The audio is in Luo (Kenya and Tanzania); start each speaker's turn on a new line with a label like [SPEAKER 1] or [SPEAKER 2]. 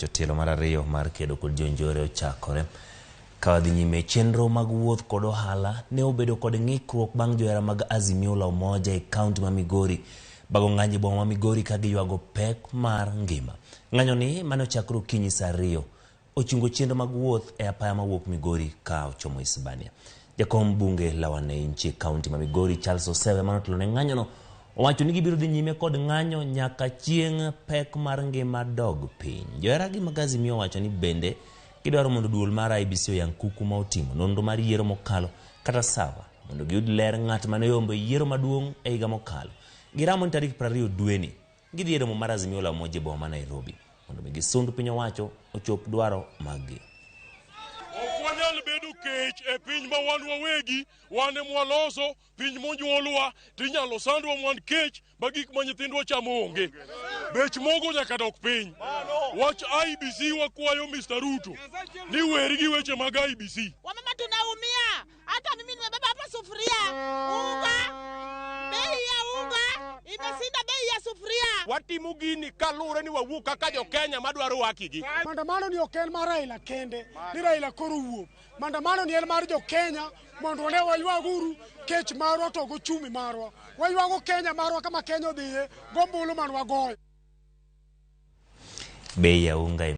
[SPEAKER 1] Jotelo mar ariyo mar kedo kod jonjore ochakore. Ka wadhi nyime, chenro mag wuoth kod ohala ne obedo kod ng'ikruok bang' johera mag Azimio la Umoja e kaunti ma Migori bago ng'anyo e boma ma Migori ka giywago pek mar ngima. Ng'anyoni mane ochakore okinyi saa ariyo ochungo chenro mag wuoth e apaya mawuok Migori ka ochomo Hispania. Jakom bunge la wananchi e kaunti ma Migori Charles Osewe mane otelo ne ng'anyono owacho ni gibiro dhi nyime kod ng'anyo nyaka chieng' pek mar ngima dog piny. Joheragi mag Azimio owacho ni bende gidwaro mondo duol mar IEBC oyang kuku ma oting'o nonro mar yiero mokalo kata sawa mondo giyud ler ng'at mane oyombo e yiero maduong' e higa mokalo. Giramo ni tarik 20 dweni gidhi e romo mar Azimio la Umoja e boma ma Nairobi mondo mi gisund piny owacho ochop dwaro maggi.
[SPEAKER 2] Ok wanyal bedo kech e piny ma wan wawegi wan ema waloso piny monyuolwa tinyalo sandwa wan kech ma gik ma nyithindwa chamo onge. Bech mogo nyaka dok piny. Wach IEBC wakwayo Mr. Ruto ni weri gi weche mag IEBC.
[SPEAKER 3] Wamama tunaumia, hata mimi nimebeba hapa sufuria, unga, bei ya unga imeshinda bei ya sufuria.
[SPEAKER 4] Watimo gini kaluwore ni wawuok kaka jo-Kenya madwaro haki gi.
[SPEAKER 5] Maandamano ni ok en mar Raila kende, ni Raila koro owuok. Maandamano ni en mar jo Kenya mondo wane waywaguru kech marwa to gochumi marwa. Waywago Kenya marwa kama Kenya odhiye gombulu man wagoyo.
[SPEAKER 1] Bei ya unga.